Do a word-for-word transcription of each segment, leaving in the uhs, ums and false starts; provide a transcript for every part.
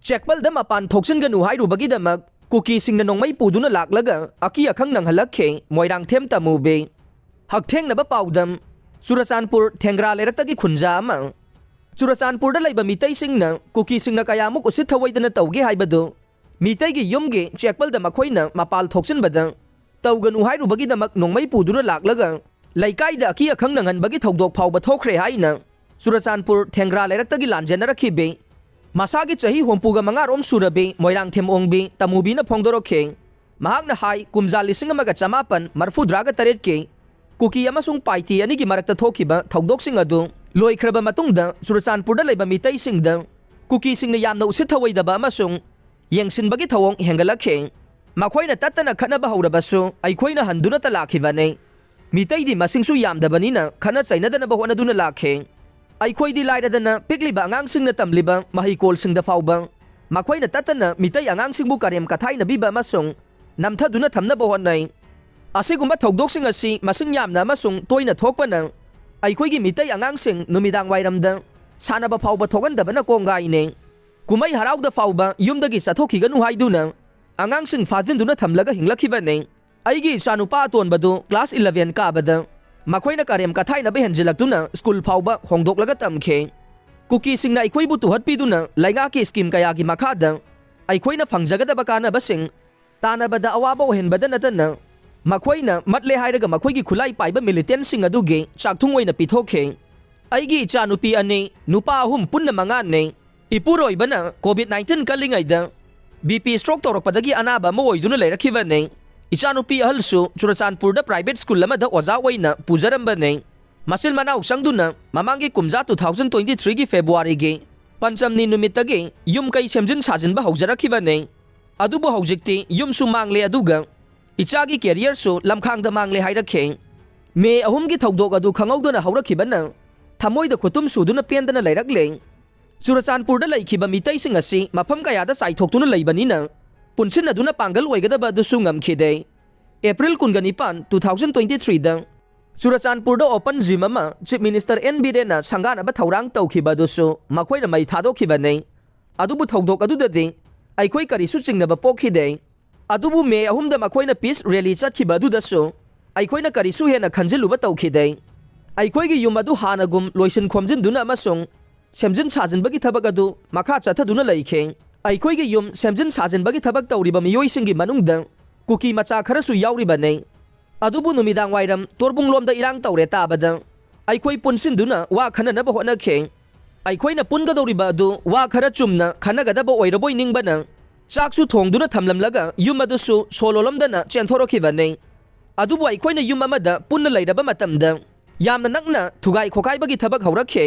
ꯆꯦꯛꯄꯜꯗ ꯃꯄꯥꯟ ꯊꯣꯛꯆꯤꯟꯒꯅꯨ ꯍꯥꯏꯔꯨꯕꯒꯤꯗꯃꯛ ꯀꯨꯀꯤꯁꯤꯡꯅ ꯅꯣꯡꯃꯩ ꯄꯨꯗꯨꯅ ꯂꯥꯛꯂꯒ ꯑꯀꯤ ꯑꯈꯪ ꯅꯪꯍꯜꯂꯛꯈꯤ ꯃꯣꯏꯔꯥꯡꯊꯦꯝ ꯇꯃꯨꯕꯤ꯫ ꯍꯛꯊꯦꯡꯅꯕ ꯄꯥꯎꯗꯝ, ꯆꯨꯔꯆꯥꯟꯄꯨꯔ ꯊꯦꯡꯒ꯭ꯔꯥ ꯂꯩꯔꯛꯇꯒꯤ ꯈꯨꯟꯖꯥ ꯑꯃ꯫ ꯆꯨꯔꯆꯥꯟꯄꯨꯔꯗ ꯂꯩꯕ ꯃꯤꯇꯩꯁꯤꯡꯅ ꯀꯨꯀꯤꯁꯤꯡꯅ ꯀꯌꯥꯃꯨꯛ ꯎꯁꯤꯠ ꯊꯑꯣꯏꯗꯅ ꯇꯧꯒꯦ ꯍꯥꯏꯕꯗꯨ ꯃꯤꯇꯩꯒꯤ ꯌꯨꯝꯒꯤ ꯆꯦꯛꯄꯜꯗ ꯃꯈꯣꯏꯅ ꯃꯄꯥꯜ ꯊꯣꯛꯆꯤꯟꯕꯗ ꯇꯧꯒꯅꯨ ꯍꯥꯏꯔꯨꯕꯒꯤꯗꯃꯛ ꯅꯣꯡꯃꯩ ꯄꯨꯗꯨꯅ ꯂꯥꯛꯂꯒ ꯂꯩꯀꯥꯏꯗ ꯑꯀꯤ ꯑꯈꯪ ꯅꯪꯍꯟꯕꯒꯤ ꯊꯧꯗꯣꯛ ꯐꯥꯎꯕ ꯊꯣꯛꯈ꯭ꯔꯦ ꯍꯥꯏꯅ ꯆꯨꯔꯆꯥꯟꯄꯨꯔ ꯊꯦꯡꯒ꯭ꯔꯥ ꯂꯩꯔꯛꯇꯒꯤ ꯂꯥꯟꯖꯦꯟꯅꯔꯛꯈꯤꯕꯤ ꯃꯁꯥꯒꯤ ꯆꯍꯤ ꯍꯨꯝꯐꯨꯒ ꯃꯉꯥꯔꯣꯝ ꯁꯨꯔꯕꯤ ꯃꯣꯏꯔꯥꯡꯊꯦꯝ ꯑꯣꯡꯕꯤ ꯇꯃꯨꯕꯤꯅ ꯐꯣꯡꯗꯣꯔꯛꯈꯤ꯫ ꯃꯍꯥꯛꯅ ꯍꯥꯏ, ꯀꯨꯝꯖꯥ ꯂꯤꯁꯤꯡ ꯑꯃꯒ ꯆꯃꯥꯄꯟ ꯃꯔꯐꯨꯇꯔꯥꯒ ꯇꯔꯦꯠꯀꯤ ꯀꯨꯀꯤ ꯑꯃꯁꯨꯡ ꯄꯥꯏꯇꯤ ꯑꯅꯤꯒꯤ ꯃꯔꯛꯇ ꯊꯣꯛꯈꯤꯕ ꯊꯧꯗꯣꯛꯁꯤꯡ ꯑꯗꯨ ꯂꯣꯏꯈ꯭ꯔꯕ ꯃꯇꯨꯡꯗ ꯆꯨꯔꯆꯥꯟꯄꯨꯔꯗ ꯂꯩꯕ ꯃꯤꯇꯩꯁꯤꯡꯗ ꯀꯨꯀꯤꯁꯤꯡꯅ ꯌꯥꯝꯅ ꯎꯁꯤꯠ ꯊꯑꯣꯏꯗꯕ ꯑꯃꯁꯨꯡ ꯌꯦꯡꯁꯤꯟꯕꯒꯤ ꯊꯧꯑꯣꯡ ꯍꯦꯟꯒꯠꯂꯛꯈꯤ꯫ ꯃꯈꯣꯏꯅ ꯇꯠꯇꯅ ꯈꯠꯅꯕ ꯍꯧꯔꯕꯁꯨ ꯑꯩꯈꯣꯏꯅ ꯍꯟꯗꯨꯅꯇ ꯂꯥꯛꯈꯤꯕꯅꯤ꯫ ꯃꯤꯇꯩꯗꯤ ꯃꯁꯤꯡꯁꯨ ꯌꯥꯝꯗꯕꯅꯤꯅ ꯈꯠꯅ ꯆꯩꯅꯗꯅꯕ ꯍꯣꯠꯅꯗꯨꯅ ꯂꯥꯛꯈꯤ꯫ ꯑꯩꯈꯣꯏꯗꯤ ꯂꯥꯏꯔꯗꯅ ꯄꯤꯛꯂꯤꯕ ꯑꯉꯥꯡꯁꯤꯡꯅ ꯇꯝꯂꯤꯕ ꯃꯍꯩꯀꯣꯜꯁꯤꯡꯗ ꯐꯥꯎꯕ ꯃꯈꯣꯏꯅ ꯇꯠꯇꯅ ꯃꯤꯇꯩ ꯑꯉꯥꯡꯁꯤꯡꯕꯨ ꯀꯔꯦꯝ ꯀꯊꯥꯏꯅꯕꯤꯕ ꯑꯃꯁꯨꯡ ꯅꯝꯊꯗꯨꯅ ꯊꯝꯅꯕ ꯍꯣꯠꯅꯩ꯫ ꯑꯁꯤꯒꯨꯝꯕ ꯊꯧꯗꯣꯛꯁꯤꯡ ꯑꯁꯤ ꯃꯁꯤꯡ ꯌꯥꯝꯅ ꯑꯃꯁꯨꯡ ꯇꯣꯏꯅ ꯊꯣꯛꯄꯅ ꯑꯩꯈꯣꯏꯒꯤ ꯃꯤꯇꯩ ꯑꯉꯥꯡꯁꯤꯡ ꯅꯨꯃꯤꯗꯥꯡ ꯋꯥꯏꯔꯝꯗ ꯁꯥꯟꯅꯕ ꯐꯥꯎꯕ ꯊꯣꯛꯍꯟꯗꯕꯅ ꯀꯣꯡꯒꯥꯏꯅꯤ꯫ ꯀꯨꯝꯍꯩ ꯍꯔꯥꯎꯗ ꯐꯥꯎꯕ ꯌꯨꯝꯗꯒꯤ ꯆꯠꯊꯣꯛꯈꯤꯒꯅꯨ ꯍꯥꯏꯗꯨꯅ ꯑꯉꯥꯡꯁꯤꯡ ꯐꯥꯖꯤꯟꯗꯨꯅ ꯊꯝꯂꯒ ꯍꯤꯡꯂꯛꯈꯤꯕꯅꯤ꯫ ꯑꯩꯒꯤ ꯏꯆꯥꯅꯨꯄꯥ ꯑꯇꯣꯟꯕꯗꯨ class eleven ꯀꯥꯕꯗ ꯃꯈꯣꯏꯅ ꯀꯔꯦꯝ ꯀꯊꯥꯏꯅꯕ ꯍꯦꯟꯖꯤꯜꯂꯛꯇꯨꯅ ꯁ꯭ꯀꯨꯜ ꯐꯥꯎꯕ ꯍꯣꯡꯗꯣꯛꯂꯒ ꯇꯝꯈꯤ꯫ ꯀꯨꯀꯤꯁꯤꯡꯅ ꯑꯩꯈꯣꯏꯕꯨ ꯇꯨꯍꯠꯄꯤꯗꯨꯅ ꯂꯩꯉꯥꯛꯀꯤ scheme ꯀꯌꯥꯒꯤ ꯃꯈꯥꯗ ꯑꯩꯈꯣꯏꯅ ꯐꯪꯖꯒꯗꯕ ꯀꯥꯟꯅꯕꯁꯤꯡ ꯇꯥꯟꯅꯕꯗ ꯑꯋꯥꯕ ꯑꯣꯏꯍꯟꯕꯗ ꯅꯠꯇꯅ ꯃꯈꯣꯏꯅ ꯃꯠꯂꯦ ꯍꯥꯏꯔꯒ ꯃꯈꯣꯏꯒꯤ ꯈꯨꯠꯂꯥꯏ ꯄꯥꯏꯕ militantꯁꯤꯡ ꯑꯗꯨꯒꯤ ꯆꯥꯛꯊꯨꯡ ꯑꯣꯏꯅ ꯄꯤꯊꯣꯛꯈꯤ꯫ ꯑꯩꯒꯤ ꯏꯆꯥꯅꯨꯄꯤ ꯑꯅꯤ, ꯅꯨꯄꯥ ꯑꯍꯨꯝ, ꯄꯨꯟꯅ ꯃꯉꯥꯅꯤ꯫ ꯏꯄꯨꯔꯣꯏꯕꯅ COVID nineteen ꯀꯜꯂꯤꯉꯩꯗ BP stroke ꯇꯧꯔꯛꯄꯗꯒꯤ ꯑꯅꯥꯕ ꯑꯃ ꯑꯣꯏꯗꯨꯅ ꯂꯩꯔꯛꯈꯤꯕꯅꯤ꯫ ꯏꯆꯥꯅꯨꯄꯤ ꯑꯍꯜꯁꯨ ꯆꯨꯔꯆꯥꯟꯄꯨꯔꯗ private school ꯑꯃꯗ ꯑꯣꯖꯥ ꯑꯣꯏꯅ ꯄꯨꯖꯔꯝꯕꯅꯤ꯫ ꯃꯆꯤꯟ ꯃꯅꯥꯎ ꯆꯪꯗꯨꯅ ꯃꯃꯥꯡꯒꯤ ꯀꯨꯝꯖꯥ two thousand twenty threeꯒꯤ Februaryꯒꯤ ꯄꯟꯆꯝꯅꯤ ꯅꯨꯃꯤꯠꯇꯒꯤ ꯌꯨꯝ ꯀꯩ ꯁꯦꯝꯖꯤꯟ ꯁꯥꯖꯤꯟꯕ ꯍꯧꯖꯔꯛꯈꯤꯕꯅꯤ꯫ ꯑꯗꯨꯕꯨ ꯍꯧꯖꯤꯛꯇꯤ ꯌꯨꯝꯁꯨ ꯃꯥꯡꯂꯦ, ꯑꯗꯨꯒ ꯏꯆꯥꯒꯤ careerꯁꯨ ꯂꯝꯈꯥꯡꯗ ꯃꯥꯡꯂꯦ ꯍꯥꯏꯔꯛꯈꯤ꯫ ꯃꯦ ꯑꯍꯨꯝꯒꯤ ꯊꯧꯗꯣꯛ ꯑꯗꯨ ꯈꯪꯍꯧꯗꯅ ꯍꯧꯔꯛꯈꯤꯕꯅ ꯊꯃꯣꯏꯗ ꯈꯨꯇꯨꯝ ꯁꯨꯗꯨꯅ ꯄꯦꯟꯗꯅ ꯂꯩꯔꯛꯂꯦ꯫ ꯆꯨꯔꯆꯥꯟꯄꯨꯔꯗ ꯂꯩꯈꯤꯕ ꯃꯤꯇꯩꯁꯤꯡ ꯑꯁꯤ ꯃꯐꯝ ꯀꯌꯥꯗ ꯆꯥꯏꯊꯣꯛꯇꯨꯅ ꯂꯩꯕꯅꯤꯅ ꯄꯨꯟꯁꯤꯟꯅꯗꯨꯅ ꯄꯥꯡꯒꯜ ꯑꯣꯏꯒꯗꯕ ꯑꯗꯨꯁꯨ ꯉꯝꯈꯤꯗꯦ꯫ April ꯀꯨꯟꯒ ꯅꯤꯄꯥꯟ, two thousand twenty threeꯗ ꯆꯨꯔꯆꯥꯟꯄꯨꯔꯗ open gym ꯑꯃ Chief Minister N ꯕꯤꯔꯦꯟꯅ ꯁꯪꯒꯥꯅꯕ ꯊꯧꯔꯥꯡ ꯇꯧꯈꯤꯕ ꯑꯗꯨꯁꯨ ꯃꯈꯣꯏꯅ ꯃꯩ ꯊꯥꯗꯣꯛꯈꯤꯕꯅꯤ꯫ ꯑꯗꯨꯕꯨ ꯊꯧꯗꯣꯛ ꯑꯗꯨꯗꯗꯤ ꯑꯩꯈꯣꯏ ꯀꯔꯤꯁꯨ ꯆꯤꯡꯅꯕ ꯄꯣꯛꯈꯤꯗꯦ꯫ ꯑꯗꯨꯕꯨ ꯃꯦ ꯑꯍꯨꯝꯗ ꯃꯈꯣꯏꯅ ꯄꯤꯁ ꯔꯦꯂꯤ ꯆꯠꯈꯤꯕ ꯑꯗꯨꯗꯁꯨ ꯑꯩꯈꯣꯏꯅ ꯀꯔꯤꯁꯨ ꯍꯦꯟꯅ ꯈꯟꯖꯤꯜꯂꯨꯕ ꯇꯧꯈꯤꯗꯦ꯫ ꯑꯩꯈꯣꯏꯒꯤ ꯌꯨꯝ ꯑꯗꯨ ꯍꯥꯟꯅꯒꯨꯝ ꯂꯣꯏꯁꯤꯟ ꯈꯣꯝꯖꯤꯟꯗꯨꯅ ꯑꯃꯁꯨꯡ ꯁꯦꯝꯖꯤꯟ ꯁꯥꯖꯤꯟꯕꯒꯤ ꯊꯕꯛ ꯑꯗꯨ ꯃꯈꯥ ꯆꯠꯊꯗꯨꯅ ꯂꯩꯈꯤ꯫ ꯑꯩꯈꯣꯏꯒꯤ ꯌꯨꯝ ꯁꯦꯝꯖꯤꯟ ꯁꯥꯖꯤꯟꯕꯒꯤ ꯊꯕꯛ ꯇꯧꯔꯤꯕ ꯃꯤꯑꯣꯏꯁꯤꯡꯒꯤ ꯃꯅꯨꯡꯗ ꯀꯨꯀꯤ ꯃꯆꯥ ꯈꯔꯁꯨ ꯌꯥꯎꯔꯤꯕꯅꯤ꯫ ꯑꯗꯨꯕꯨ ꯅꯨꯃꯤꯗꯥꯡ ꯋꯥꯏꯔꯝ ꯇꯣꯔꯕꯨꯡꯂꯣꯝꯗ ꯏꯔꯥꯡ ꯇꯧꯔꯦ ꯇꯥꯕꯗ ꯑꯩꯈꯣꯏ ꯄꯨꯟꯁꯤꯟꯗꯨꯅ ꯋꯥ ꯈꯟꯅꯅꯕ ꯍꯣꯠꯅꯈꯤ꯫ ꯑꯩꯈꯣꯏꯅ ꯄꯨꯟꯒꯗꯧꯔꯤꯕ ꯑꯗꯨ ꯋꯥ ꯈꯔ ꯆꯨꯝꯅ ꯈꯟꯅꯒꯗꯕ ꯑꯣꯏꯔꯕꯣꯏ ꯅꯤꯡꯕꯅ ꯆꯥꯛꯁꯨ ꯊꯣꯡꯗꯨꯅ ꯊꯝꯂꯝꯂꯒ ꯌꯨꯝ ꯑꯗꯨꯁꯨ ꯁꯣ ꯂꯣꯜꯂꯝꯗꯅ ꯆꯦꯟꯊꯣꯔꯛꯈꯤꯕꯅꯤ꯫ ꯑꯗꯨꯕꯨ ꯑꯩꯈꯣꯏꯅ ꯌꯨꯝ ꯑꯃꯗ ꯄꯨꯟꯅ ꯂꯩꯔꯕ ꯃꯇꯝꯗ ꯌꯥꯝꯅ ꯅꯛꯅ ꯊꯨꯒꯥꯏ ꯈꯣꯀꯥꯏꯕꯒꯤ ꯊꯕꯛ ꯍꯧꯔꯛꯈꯤ꯫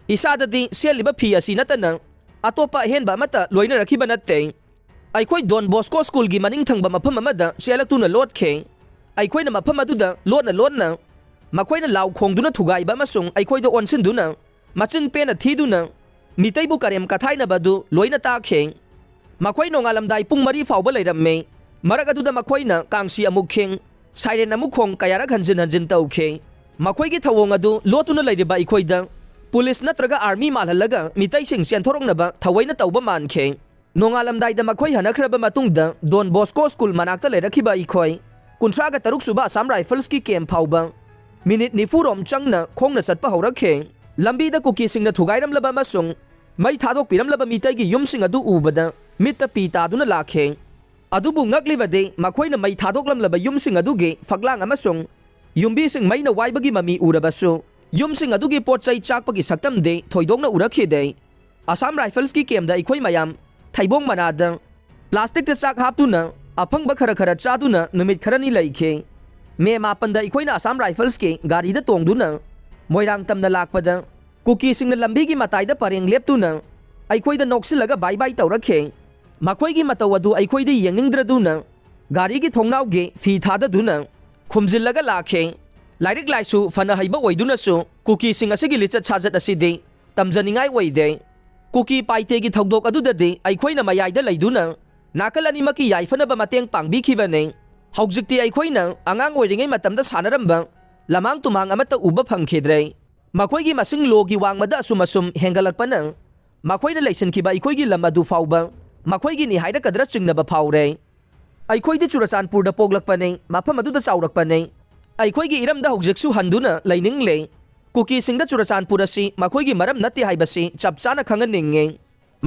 ꯏꯁꯥꯗꯗꯤ ꯁꯦꯠꯂꯤꯕ ꯐꯤ ꯑꯁꯤ ꯅꯠꯇꯅ ꯑꯇꯣꯞꯄ ꯑꯍꯦꯟꯕ ꯑꯃꯠꯇ ꯂꯣꯏꯅꯔꯛꯈꯤꯕ ꯅꯠꯇꯦ꯫ ꯑꯩꯈꯣꯏ ꯗꯣꯟ ꯕꯣꯁꯀꯣ ꯁ꯭ꯀꯨꯜꯒꯤ ꯃꯅꯤꯡ ꯊꯪꯕ ꯃꯐꯝ ꯑꯃꯗ ꯆꯦꯜꯂꯛꯇꯨꯅ ꯂꯣꯠꯈꯤ꯫ ꯑꯩꯈꯣꯏꯅ ꯃꯐꯝ ꯑꯗꯨꯗ ꯂꯣꯠꯅ ꯂꯣꯠꯅ ꯃꯈꯣꯏꯅ ꯂꯥꯎ ꯈꯣꯡꯗꯨꯅ ꯊꯨꯒꯥꯏꯕ ꯑꯃꯁꯨꯡ ꯑꯩꯈꯣꯏꯗ ꯑꯣꯟꯁꯤꯟꯗꯨꯅ ꯃꯆꯤꯟ ꯄꯦꯟꯅ ꯊꯤꯗꯨꯅ ꯃꯤꯇꯩꯕꯨ ꯀꯔꯦꯝ ꯀꯊꯥꯏꯅꯕ ꯑꯗꯨ ꯂꯣꯏꯅ ꯇꯥꯈꯤ꯫ ꯃꯈꯣꯏ ꯅꯣꯡꯉꯥꯜꯂꯝꯗꯥꯏ ꯄꯨꯡ ꯃꯔꯤ ꯐꯥꯎꯕ ꯂꯩꯔꯝꯃꯤ꯫ ꯃꯔꯛ ꯑꯗꯨꯗ ꯃꯈꯣꯏꯅ ꯀꯥꯡꯁꯤ ꯑꯃꯨꯛ ꯈꯤꯡ, ꯁꯥꯏꯔꯦꯟ ꯑꯃꯨꯛ ꯈꯣꯡ ꯀꯌꯥꯔꯛ ꯍꯟꯖꯤꯟ ꯍꯟꯖꯤꯟ ꯇꯧꯈꯤ꯫ ꯃꯈꯣꯏꯒꯤ ꯊꯧꯑꯣꯡ ꯑꯗꯨ ꯂꯣꯠꯇꯨꯅ ꯂꯩꯔꯤꯕ ꯑꯩꯈꯣꯏꯗ ꯄꯨꯂꯤꯁ ꯅꯠꯇ꯭ꯔꯒ ꯑꯥꯔꯃꯤ ꯃꯥꯜꯍꯜꯂꯒ ꯃꯤꯇꯩꯁꯤꯡ ꯆꯦꯟꯊꯣꯔꯛꯅꯕ ꯊꯑꯣꯏꯅ ꯇꯧꯕ ꯃꯥꯟꯈꯤ꯫ ꯅꯣꯡꯉꯥꯜꯂꯝꯗꯥꯏꯗ ꯃꯈꯣꯏ ꯍꯟꯅꯈ꯭ꯔꯕ ꯃꯇꯨꯡꯗ ꯗꯣꯟ ꯕꯣꯁꯀꯣ ꯁ꯭ꯀꯨꯜ ꯃꯅꯥꯛꯇ ꯂꯩꯔꯛꯈꯤꯕ ꯑꯩꯈꯣꯏ ꯀꯨꯟꯊ꯭ꯔꯥꯒ ꯇꯔꯨꯛ ꯁꯨꯕ ꯑꯁꯥꯝ ꯔꯥꯏꯐꯜꯁꯀꯤ ꯀꯦꯝꯞ ꯐꯥꯎꯕ ꯃꯤꯅꯤꯠ ꯅꯤꯐꯨ ꯔꯣꯝ ꯆꯪꯅ ꯈꯣꯡꯅ ꯆꯠꯄ ꯍꯧꯔꯛꯈꯤ꯫ ꯂꯝꯕꯤꯗ ꯀꯨꯀꯤꯁꯤꯡꯅ ꯊꯨꯒꯥꯏꯔꯝꯂꯕ ꯑꯃꯁꯨꯡ ꯃꯩ ꯊꯥꯗꯣꯛꯄꯤꯔꯝꯂꯕ ꯃꯤꯇꯩꯒꯤ ꯌꯨꯝꯁꯤꯡ ꯑꯗꯨ ꯎꯕꯗ ꯃꯤꯠꯇ ꯄꯤ ꯇꯥꯗꯨꯅ ꯂꯥꯛꯈꯤ꯫ ꯑꯗꯨꯕꯨ ꯉꯛꯂꯤꯕꯗꯤ ꯃꯈꯣꯏꯅ ꯃꯩ ꯊꯥꯗꯣꯛꯂꯝꯂꯕ ꯌꯨꯝꯁꯤꯡ ꯑꯗꯨꯒꯤ ꯐꯛꯂꯥꯡ ꯑꯃꯁꯨꯡ ꯌꯨꯝꯕꯤꯁꯤꯡ ꯃꯩꯅ ꯋꯥꯏꯕꯒꯤ ꯃꯃꯤ ꯎꯔꯕꯁꯨ ꯌꯨꯝꯁꯤꯡ ꯑꯗꯨꯒꯤ ꯄꯣꯠ ꯆꯩ ꯆꯥꯛꯄꯒꯤ ꯁꯛꯇꯝꯗꯤ ꯊꯣꯏꯗꯣꯛꯅ ꯎꯔꯛꯈꯤꯗꯦ꯫ ꯑꯁꯥꯝ ꯔꯥꯏꯐꯜꯁꯀꯤ ꯀꯦꯝꯗ ꯑꯩꯈꯣꯏ ꯃꯌꯥꯝ ꯊꯩꯕꯣꯡ ꯃꯅꯥꯗ ꯄ꯭ꯂꯥꯁꯇꯤꯛꯇ ꯆꯥꯛ ꯍꯥꯞꯇꯨꯅ ꯑꯐꯪꯕ ꯈꯔ ꯈꯔ ꯆꯥꯗꯨꯅ ꯅꯨꯃꯤꯠ ꯈꯔꯅꯤ ꯂꯩꯈꯤ꯫ ꯃꯦ ꯃꯥꯄꯟꯗ ꯑꯩꯈꯣꯏꯅ ꯑꯁꯥꯝ ꯔꯥꯏꯐꯜꯁꯀꯤ ꯒꯥꯔꯤꯗ ꯇꯣꯡꯗꯨꯅ ꯃꯣꯏꯔꯥꯡ ꯇꯝꯅ ꯂꯥꯛꯄꯗ ꯀꯨꯀꯤꯁꯤꯡꯅ ꯂꯝꯕꯤꯒꯤ ꯃꯇꯥꯏꯗ ꯄꯔꯦꯡ ꯂꯦꯞꯇꯨꯅ ꯑꯩꯈꯣꯏꯗ ꯅꯣꯛꯁꯤꯜꯂꯒ ꯕꯥꯏ ꯕꯥꯏ ꯇꯧꯔꯛꯈꯤ꯫ ꯃꯈꯣꯏꯒꯤ ꯃꯇꯧ ꯑꯗꯨ ꯑꯩꯈꯣꯏꯗ ꯌꯦꯡꯅꯤꯡꯗ꯭ꯔꯗꯨꯅ ꯒꯥꯔꯤꯒꯤ ꯊꯣꯡꯅꯥꯎꯒꯤ ꯐꯤ ꯊꯥꯗꯗꯨꯅ ꯈꯨꯝꯖꯤꯜꯂꯒ ꯂꯥꯛꯈꯤ꯫ ꯂꯥꯏꯔꯤꯛ ꯂꯥꯏꯁꯨ ꯐꯅ ꯍꯩꯕ ꯑꯣꯏꯗꯨꯅꯁꯨ ꯀꯨꯀꯤꯁꯤꯡ ꯑꯁꯤꯒꯤ ꯂꯤꯆꯠ ꯁꯥꯖꯠ ꯑꯁꯤꯗꯤ ꯇꯝꯖꯅꯤꯡꯉꯥꯏ ꯑꯣꯏꯗꯦ꯫ ꯀꯨꯀꯤ ꯄꯥꯏꯇꯦꯒꯤ ꯊꯧꯗꯣꯛ ꯑꯗꯨꯗꯗꯤ ꯑꯩꯈꯣꯏꯅ ꯃꯌꯥꯏꯗ ꯂꯩꯗꯨꯅ ꯅꯥꯀꯜ ꯑꯅꯤꯃꯛꯀꯤ ꯌꯥꯏꯐꯅꯕ ꯃꯇꯦꯡ ꯄꯥꯡꯕꯤꯈꯤꯕꯅꯤ꯫ ꯍꯧꯖꯤꯛꯇꯤ ꯑꯩꯈꯣꯏꯅ ꯑꯉꯥꯡ ꯑꯣꯏꯔꯤꯉꯩ ꯃꯇꯝꯗ ꯁꯥꯟꯅꯔꯝꯕ ꯂꯃꯥꯡ ꯇꯨꯃꯥꯡ ꯑꯃꯠꯇ ꯎꯕ ꯐꯪꯈꯤꯗ꯭ꯔꯦ꯫ ꯃꯈꯣꯏꯒꯤ ꯃꯁꯤꯡ ꯂꯣꯒꯤ ꯋꯥꯡꯃꯗ ꯑꯁꯨꯝ ꯑꯁꯨꯝ ꯍꯦꯟꯒꯠꯂꯛꯄꯅ ꯃꯈꯣꯏꯅ ꯂꯩꯁꯤꯟꯈꯤꯕ ꯑꯩꯈꯣꯏꯒꯤ ꯂꯝ ꯑꯗꯨ ꯐꯥꯎꯕ ꯃꯈꯣꯏꯒꯤꯅꯤ ꯍꯥꯏꯔꯛꯀꯗ꯭ꯔꯥ ꯆꯤꯡꯅꯕ ꯐꯥꯎꯔꯦ꯫ ꯑꯩꯈꯣꯏꯗꯤ ꯆꯨꯔꯆꯥꯟꯄꯨꯔꯗ ꯄꯣꯛꯂꯛꯄꯅꯤ, ꯃꯐꯝ ꯑꯗꯨꯗ ꯆꯥꯎꯔꯛꯄꯅꯤ꯫ ꯑꯩꯈꯣꯏꯒꯤ ꯏꯔꯝꯗ ꯍꯧꯖꯤꯛꯁꯨ ꯍꯟꯗꯨꯅ ꯂꯩꯅꯤꯡꯂꯦ꯫ ꯀꯨꯀꯤꯁꯤꯡꯗ ꯆꯨꯔꯆꯥꯟꯄꯨꯔ ꯑꯁꯤ ꯃꯈꯣꯏꯒꯤ ꯃꯔꯝ ꯅꯠꯇꯦ ꯍꯥꯏꯕꯁꯤ ꯆꯞ ꯆꯥꯅ ꯈꯪꯍꯟꯅꯤꯡꯉꯤ꯫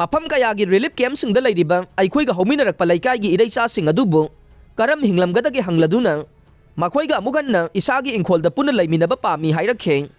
ꯃꯐꯝ ꯀꯌꯥꯒꯤ ꯔꯤꯂꯤꯐ ꯀꯦꯝꯞꯁꯤꯡꯗ ꯂꯩꯔꯤꯕ ꯑꯩꯈꯣꯏꯒ ꯍꯧꯃꯤꯟꯅꯔꯛꯄ ꯂꯩꯀꯥꯏꯒꯤ ꯏꯔꯩꯆꯥꯁꯤꯡ ꯑꯗꯨꯕꯨ ꯀꯔꯝ ꯍꯤꯡꯂꯝꯒꯗꯒꯦ ꯍꯪꯂꯗꯨꯅ ꯃꯈꯣꯏꯒ ꯑꯃꯨꯛ ꯍꯟꯅ ꯏꯁꯥꯒꯤ ꯏꯪꯈꯣꯜꯗ ꯄꯨꯟꯅ ꯂꯩꯃꯤꯟꯅꯕ ꯄꯥꯝꯃꯤ ꯍꯥꯏꯔꯛꯈꯤ꯫